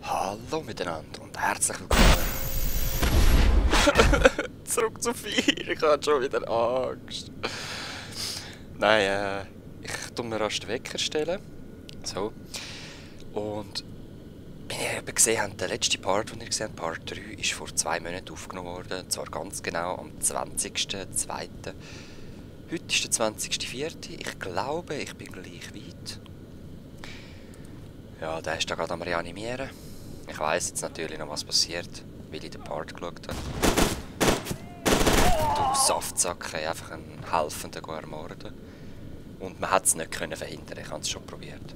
Hallo miteinander und herzlich willkommen zurück zu 4. Ich habe schon wieder Angst. Nein, ich tue mir erst den Wecker stellen. So. Und wie ihr eben gesehen habt, der letzte Part, den ihr gesehen habt, Part 3, ist vor 2 Monaten aufgenommen worden. Und zwar ganz genau am 20.02. Heute ist der 20.04. Ich glaube, ich bin gleich weit. Ja, der ist da gerade am Reanimieren. Ich weiss jetzt natürlich noch, was passiert, weil ich den Part geschaut habe. Du Saftsack, einfach einen Helfenden ermorden. Und man hat es nicht können verhindern, ich habe es schon probiert.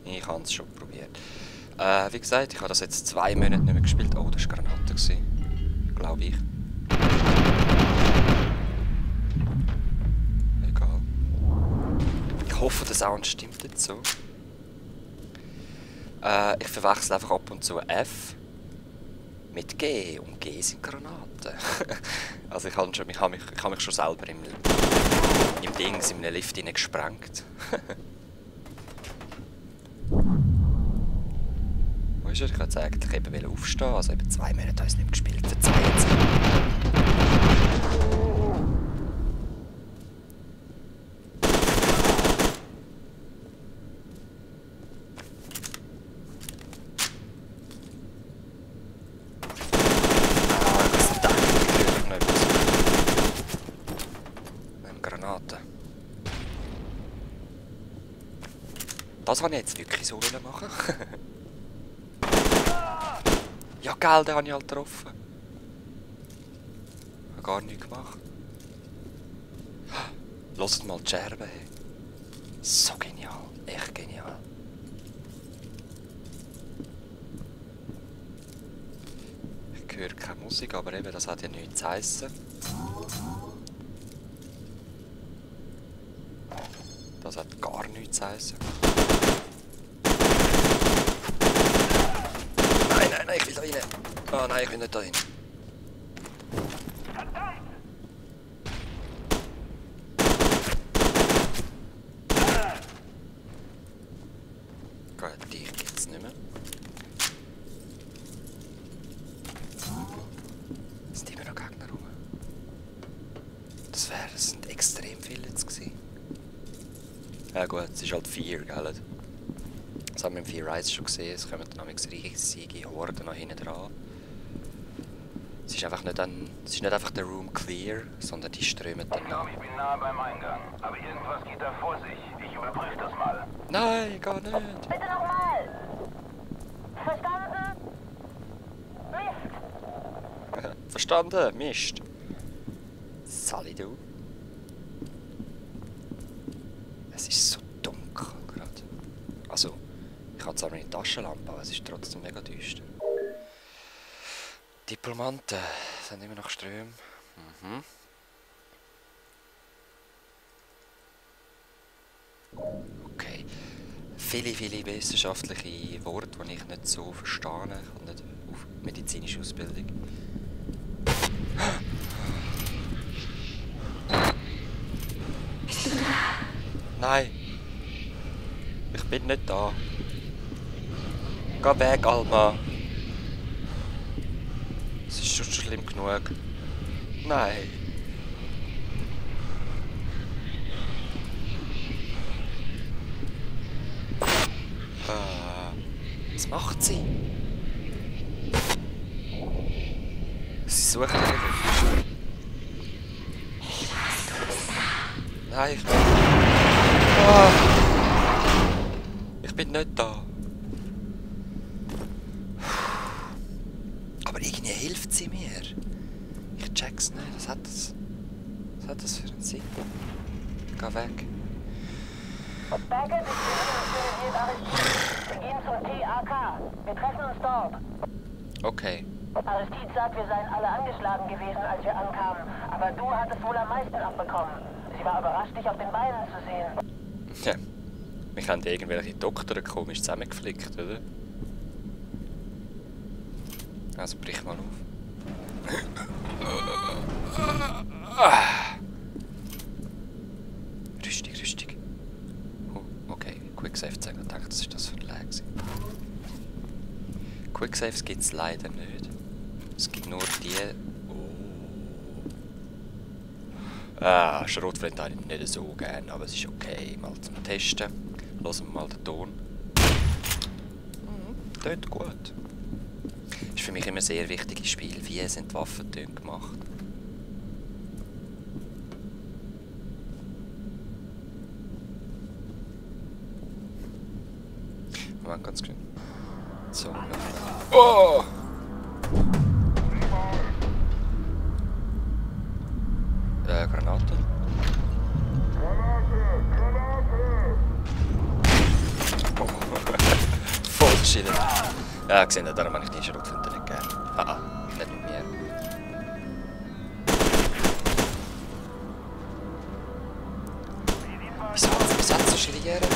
Ich habe es schon probiert. Wie gesagt, ich habe das jetzt 2 Monate nicht mehr gespielt. Oh, das war Granate, glaube ich. Egal. Ich hoffe, der Sound stimmt jetzt so. Ich verwechsel einfach ab und zu F mit G und G sind Granaten. Also ich habe mich schon selber im Dings, in einem Lift gesprengt. Wo ist er? Ich wollte eigentlich eben aufstehen, also eben 2 Monate habe ich es nicht gespielt, verzeihen Sie. Das wollte ich jetzt wirklich so machen. Ja, geil, den habe ich halt getroffen. Ich habe gar nichts gemacht. Hört mal die Scherben. Hey. So genial, echt genial. Ich höre keine Musik, aber eben, das hat ja nichts zu heissen. Das hat gar nichts zu heissen. Nein, ich will da rein. Ah nein, ich will nicht da rein. Gut, dich gibt's nicht mehr. Es sind immer noch Gegner rum. Das sind extrem viele jetzt gewesen. Ja gut, es ist halt 4, gell? Das haben wir im 4 Rise schon gesehen, es kommen dann riesige Horden noch hinten dran. Es ist einfach nicht einfach der Room clear, sondern die strömen dann nach. Ich bin nahe beim Eingang, aber irgendwas geht da vor sich. Ich überprüfe das mal. Nein, gar nicht. Bitte nochmal! Verstanden? Mist! Verstanden? Mist. Sally, du. Es ist so dunkel gerade. Also, ich habe zwar eine Taschenlampe, aber es ist trotzdem mega düster. Diplomanten sind immer noch Ströme. Mhm. Okay. Viele wissenschaftliche Worte, die ich nicht so verstehe. Ich habe nicht medizinische Ausbildung. Bist du da? Nein. Ich bin nicht da. Geh weg, Alma. Es ist schon schlimm genug. Nein. Was macht sie? Sie sucht einfach. Ich weiß, du bist da. Nein, ich bin nicht da. Aber irgendwie hilft sie mir. Ich check's nicht. Was hat das für einen Sinn? Geh weg. Berge, bis wir arrestiert. Wir gehen zum TAK. Wir treffen uns dort. Okay. Aristide sagt, wir seien alle angeschlagen gewesen, als wir ankamen. Aber du hattest wohl am meisten abbekommen. Sie war überrascht, dich auf den Beinen zu sehen. Ja. Mich haben irgendwelche Doktoren komisch zusammengeflickt, oder? Also brich mal auf. Rüstig. Quicksave zeigen. Ich dachte, das ist das für ein Lag. Quicksaves gibt es leider nicht. Es gibt nur die... Oh. Schrotflinte habe ich nicht so gerne, aber es ist okay. Mal zum Testen. Hören wir mal den Ton. Tönt gut. Ist für mich immer sehr wichtig im Spiel. Wie sind die Waffentöne gemacht? Moment, ganz schön. So. Oh! Granate. Oh. Voll chillen. Ja, gesehen, darum habe ich die Schrotflinte nicht gerne. Nicht mit mir. Wieso hat es so schlieren?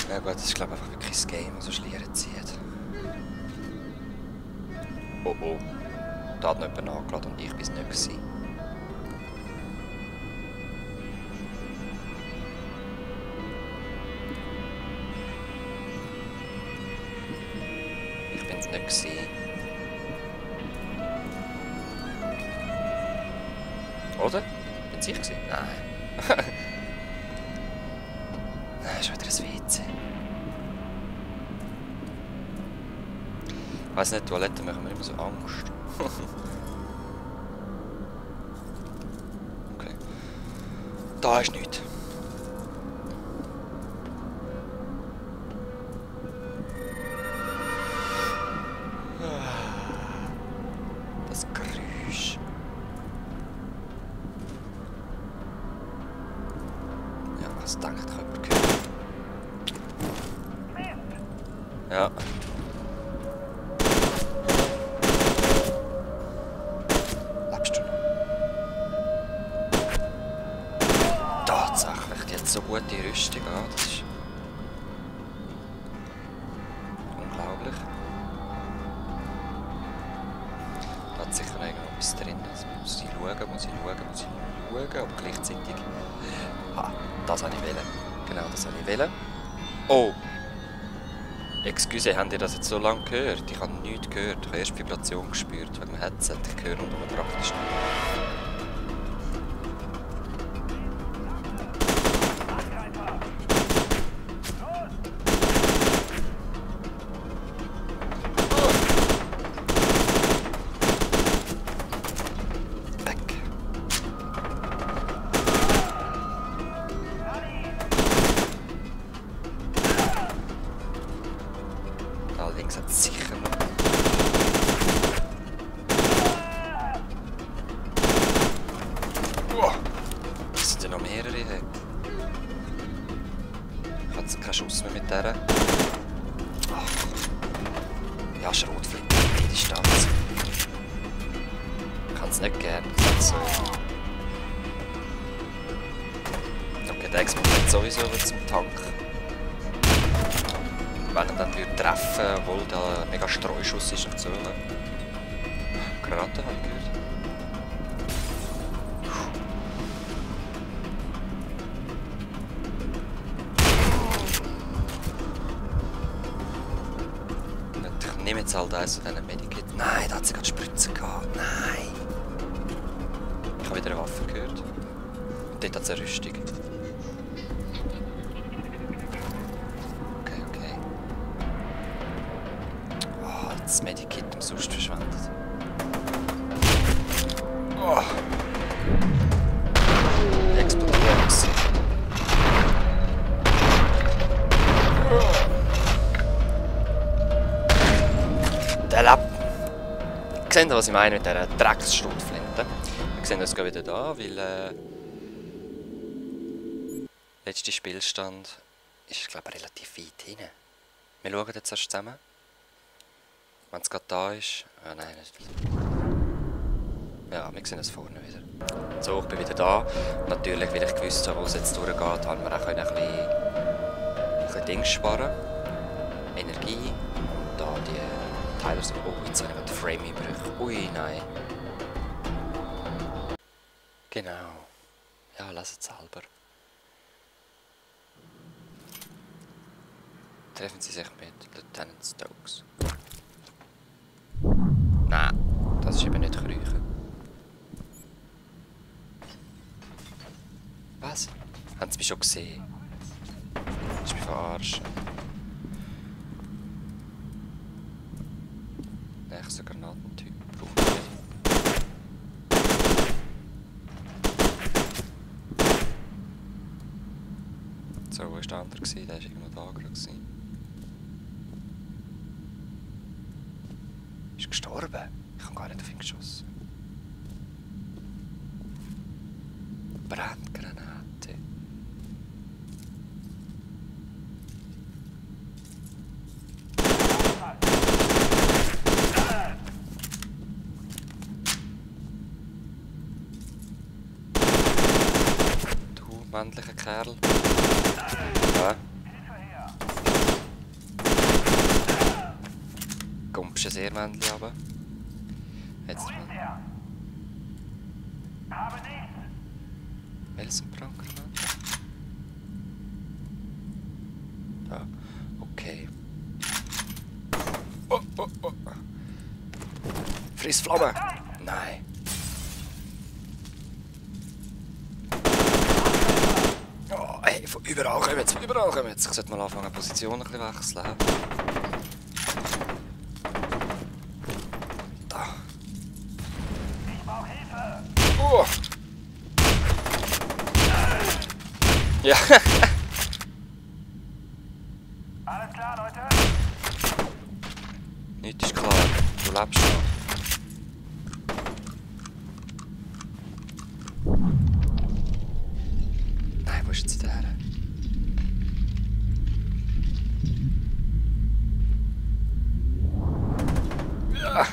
Ja gut, das ist glaube ich einfach wirklich das Game, das so schlieren zieht. Oh oh. Da hat noch jemand angeladen und ich bin es nicht gewesen. Ich bin es nicht gewesen. Oder? Bin es ich gewesen? Nein. Nein, schon wieder ein WC. Ich weiss nicht, Toiletten machen mir immer so Angst. Okay. Da ist nichts. Das Geräusch. Ja, was denkt ich jemand gehört? Ja. Lebst du noch? Tatsächlich, die hat so gute Rüstung an, das ist unglaublich. Da hat sicher noch irgendwas drin, also muss ich schauen, aber gleichzeitig... das habe ich wählen. Genau, das habe ich wählen. Oh! Excuse, habt ihr das jetzt so lange gehört? Ich habe nichts gehört. Ich habe erst Vibration gespürt wegen dem Headset. Ich höre und praktisch nicht. Allerdings hat es sicher noch. Es sind ja noch mehrere. Hey. Ich habe jetzt keinen Schuss mehr mit der. Ja, Schrotflinte, in Distanz. Ich kann es nicht gerne. So. Okay, der explodiert sowieso zum Tank. Wenn er dann würde treffen, obwohl da mega Streuschuss ist und so. Ne? Granate habe ich gehört. Ich nehme jetzt halt eins von diesen Medikit. Nein, da hat sie gerade Spritzen gehabt. Nein! Ich habe wieder eine Waffe gehört. Und dort hat sie eine Rüstung. Das Medikit umsonst verschwendet. Oh. Explodiert. Der lebt. Seht ihr, was ich meine mit dieser Drecksschrotflinte? Wir sehen uns wieder da, weil letzter Spielstand ist, glaube ich, relativ weit hinten. Wir schauen jetzt erst zusammen. Wenn es gerade da ist... nein, nicht. Ja, wir sehen es vorne wieder. So, ich bin wieder da. Natürlich, weil ich gewusst habe, wo es jetzt durchgeht, haben wir auch ein bisschen Dings sparen. Energie. Und da die Teile so... Oh, jetzt habe ich gerade Frame-Einbrüche. Ui, nein. Genau. Ja, lasst es selber. Treffen Sie sich mit Lieutenant Stokes. Nein, das ist eben nicht Krüchen. Was? Haben Sie mich schon gesehen? Das ist mich verarschen. Nächster Granatentyp. Braucht man nicht. So, wo war der andere? Der war irgendwo da gerade. Ist gestorben? Ich habe gar nicht auf ihn geschossen. Brandgranate. Du, männlicher Kerl. Ja. Kommst du sehr männlich runter? Jetzt mal. Welchen Brandgranate? Da. Okay. Oh, oh, oh. Friss Flamme! Nein. Oh, hey, von überall kommen sie, von überall kommen sie. Ich sollte mal anfangen, die Position ein bisschen wechseln. Da. Ich brauche Hilfe! Oh. Ja. Alles klar, Leute? Nichts ist klar. Du lebst noch. Nein, wo ist jetzt der? Ja.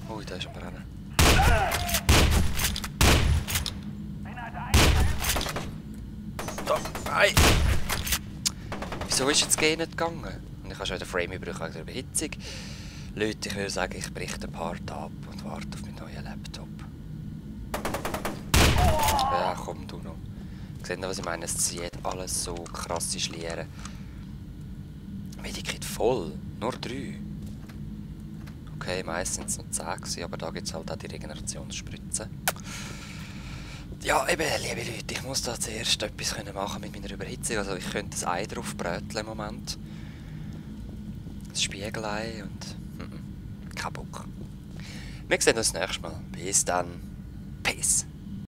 Ui, da ist am Rennen. Da, nein! Wieso ist jetzt Gehen nicht gegangen? Und ich habe schon wieder Frame-Einbrüche wegen der Überhitzung. Leute, ich würde sagen, ich breche den Part ab und warte auf meinen neuen Laptop. Ja, komm du noch. Seht ihr, was ich meine? Es zieht alles so krasse Schlieren. Medikit voll. Nur 3. Okay, meistens sind es noch 10 gewesen, aber da gibt es halt auch die Regenerationsspritzen. Ja, eben, liebe Leute, ich muss da zuerst etwas machen mit meiner Überhitzung. Also ich könnte das Ei drauf bröteln im Moment. Das Spiegelei und... kein Bock. Wir sehen uns das nächste Mal. Bis dann. Peace.